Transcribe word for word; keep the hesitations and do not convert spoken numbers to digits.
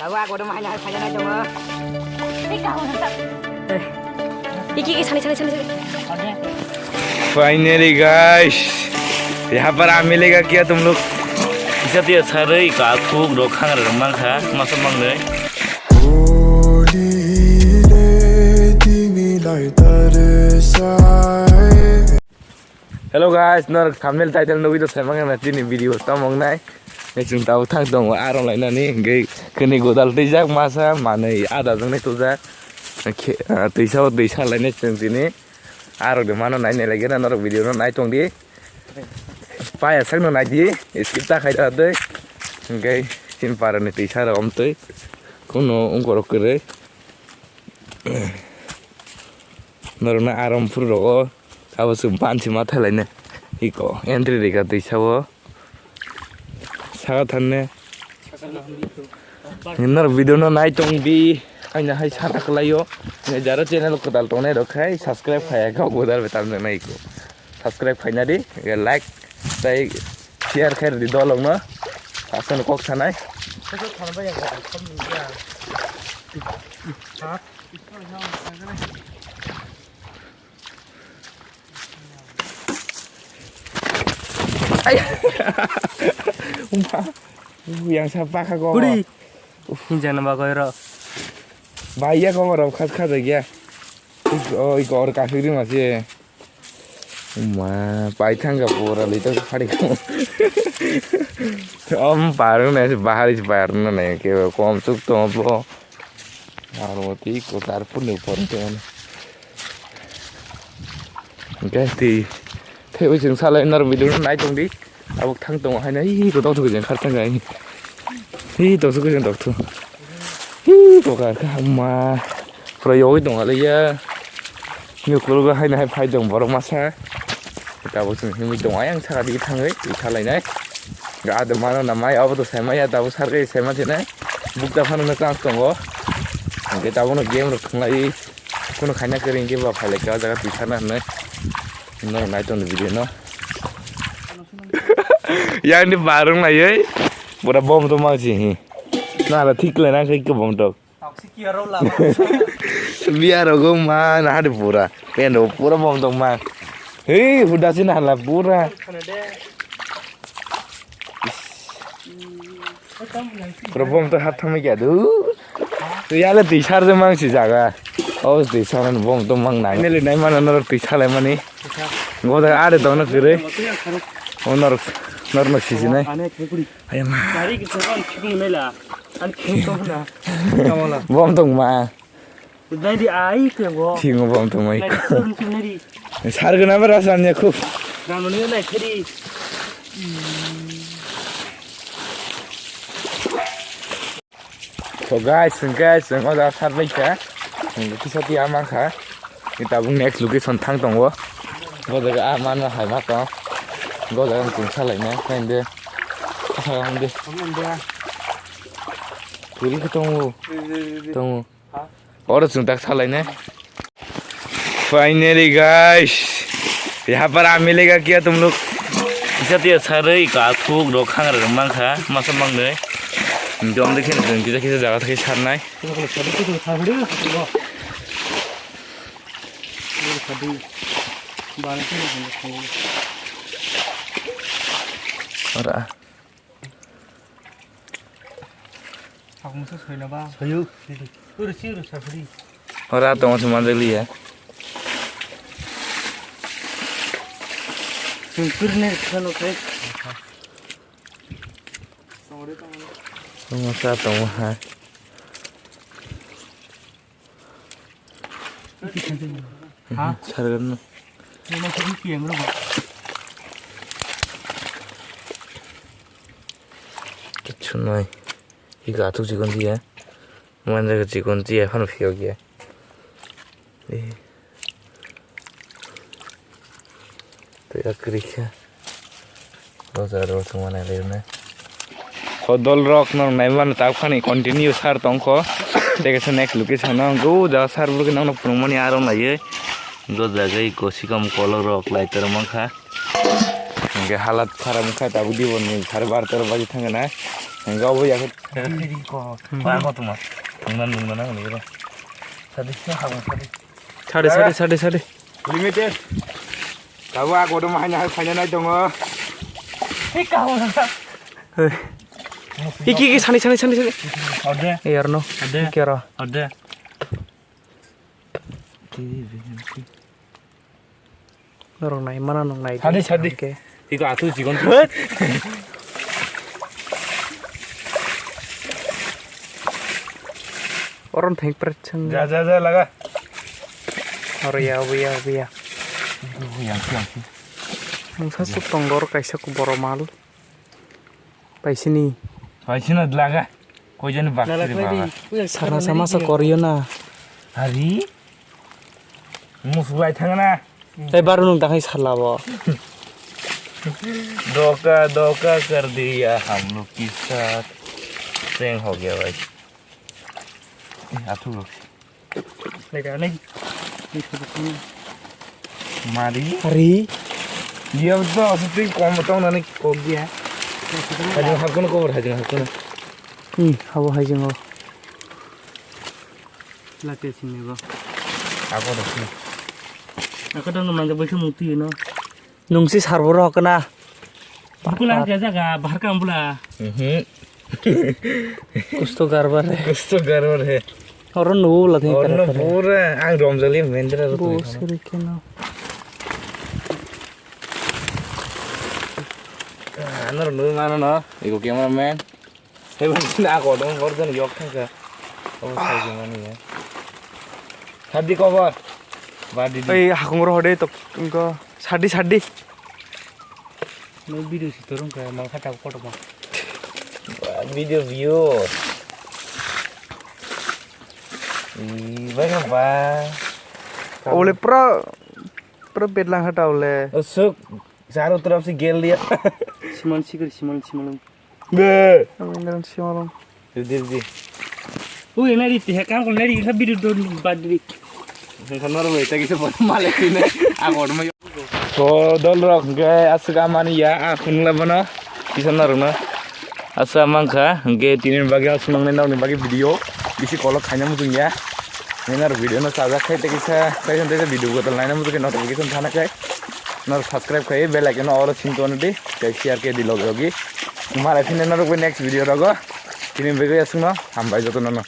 Abo ako dum haina hai phaijanai tongo. Iki, iki, sani, sani, sani, sani. Finally, guys, यहाँ पर आ मिलेगा क्या तुम लोग? Kisa tiya sarwi ka thuk rok khang rok mang kha, masa mang nai. Hello guys, norok thumbnail title nugwi do sai mangna chini video tamo wngnai. Nai chwng tabuk thang tongo arom lainani hwnkhe khwnwi godal twijak masa manwi ada jwngnai tujak. Khe, ah, twisa o twisa lainai chwng tini arok de mano nai nai lagena norok video no nai tongdi. Paya sakno naidi skip ta khai da dei. Hwnkhe chini parani twisa rok omtwi kuno ungkorok kwrwi. Norokno arom phuru rogo. Abo chwng bansi ma thailaino. Iko entry rikha twi sao. Saka thanne. Norok video no nai tong di. Aina hai sana kwlaio. Jara channel kwtal tongnai rok khai subscribe khaya kha bodal betal nai iko. Subscribe khaina di. Like tai share khai di dolong no. Asano kok sanai. Ai. Uma. Yang sapa ka ko? Kuri. Hinjana ba koi ro. Bai ya ko ro khat khat ya. Oi ko or ka siri ma se. Uma pai thang ka pura li to phari ko. Om parung na bahari parung na ke kom suk to bo. Aro twi kwchar phunwi phor tongmani. Hwnkhe twi thaiwi chwng salai norok video no nai tongdi. Abo thang tongo haino hi kotor thok jeng khar thang gai. Hi tokthok jeng tokthok. Hi kokar kha ma. Pura yogwi tong aliya. Ni kulugo haino hai phai tong borok masa. Tabuk chwng himwi tong ayang saka dige thangwi twi salainai. Ga adamano namai abo to saimaya tabuk sarkhe saima thinai. Bukta phano na chance tongo. Hwnkhe tabukno game rok thwnglai. Kuno khaina kwrwi hwnkhe ba phailai kha o jaga twi sana hwnwi. Norok nai tongdi video no. Yang ni barung naiwi. Pura bom to mangsi hi. Nala thik le nang khai bom to. Toxic ya rau la. Biya rogo ma na hade pura. Pendo pura bom tong ma. Hei huda sin hala pura. Pura bom to hat thami kya du. Yale twi sar de mang si jaga. O twi sar bom to mang nang. Nele nai mana nor twi salai mani. Goda are dong na kire. O nor nor no si si nai. Ayama. Gari ke seron khibung nela. An khibung tong na. Kamala. Bom tong ma. Nai di ai ke bo. Thingo bom tong mai. Nai di sun tu nai di. Sar gana ba rasan ya khub. Ram ni nai khiri. So guys, guys, ang oda sar bai kha. Ang kisa ti ama kha. Ni tabuk next location thang tongo. Go jaga a mano hai ma tong. Go jaga ang tung salai na. Nai de. Asa ang de. Kuri ke tongo. Tongo. Oro chwng tak salai ne. Finally guys, यहाँ पर आ मिलेगा क्या तुम लोग? Kisa tiya sarwi ka thuk rok khang rok mang kha masa mang nai. Dom de khe kisa kisa jaga thai sarnai. Ora. Sakmungsa soina ba? Soyo. Uru si uru sakri. Ora tongo se manjak liya. Sungkur ne khano kai. Tongo sa tongo ha. Ha? Sargan no. Ino sa iki yang ro. Kichunai. Ika atuk chikon dia. Manjak chikon dia phano phiyok ya. Eh. Tei akwrwi khe. O jaga rok thwngma nai rwnai. Kho dol rok no nai mano tak phani continue sar tong kho. Tei kaisa next location no go jaga sar bo khe nang no phunuk mani aro nai. Go jaga iko sikam kolok rok lai tor mankha. Hingke halat kharap wngkha tabuk di bo ni sare bar tero baji thangna. Hingga obo yakhe. Ko, ko, ko tuma. Nungna, nungna nang ni ro. Sadi, sadi, sadi. Sadi, sadi, sadi, sadi. Limited. Kabo ako dum hanya hai phanya nai tongo. Hei, kabo. Hei. Iki, iki, sani, sani, sani, sani. Ode. Iyar no. Ode. Iki ro. Ode. Norok nai mana nong nai. Sadi, sadi. Oke. Iko atu jikon. Oron theng pret chang. Ja, ja, ja, laga. Oro ya, obo ya, obo ya. Yang, yang. Ang sasuk tong dor kaisa ku boromal. Paisini. Paisini dlaga. Koi jani bakti baga. Sana sama sa korio na. Hari. Musulai thangna. Tei baru nung takai salabo. Doka doka kar diya hum log ke saath. Prank ho gaya bhai. Eh, athu rok. Lega nai. Mari. Hari. Dia betul aku tuh kom betul nani kok dia. Hajung hakun kok hajung hakun. Hmm, habo hajung o. Late sini bo. Aku dah sini. Aku dah ngemang ke besi muti no. Nungsi sarboro hokna. Bula jaga bahar ka bula. Mhm. Kusto garbar hai. Kusto garbar hai. Oro nubu la thing. Oro pura ang romjali mendra ro. Bo siri keno. Anor nu mano no. Ego cameraman. Hei, bang, na ko dong, bor jan yok thang ka. Oh, sai jing mani ya. Sadi cover. Ba di di. Ei, hakung ro hode tok, engko. Sadi, sadi. No video si torong ka, mal kha ta kotor ma. Ba, video view. Ih, ba, ba. Ole pura, pura betlang kha ta ole. Usuk, charo taraf se gel liya. Siman sikir, siman, siman. Be. Ang nang simalong. Ridi, ridi. Ui, nari teh, kang kol nari, sabi duduk bad diri. Nang sanar bai, tagi sa bana malai kine, agor mai. So, dol rok, hingke aswk amani ya, a khunla bana, kisa narwkna. Asa mangkha, hingke tini bagwi aswk nangnai nokni bagwi video, bisi kolok khaina muchung ya. Nini naro video no sajak khai, tei kisa, tei kisa video gotor laina muchung khe notification thana khai. Naro subscribe khai, bell icon no oro sing tongna di, tei share khe di logi logi. Malai phine norok bai next video rogo. Tini bagwi aswkno hambai jotono no.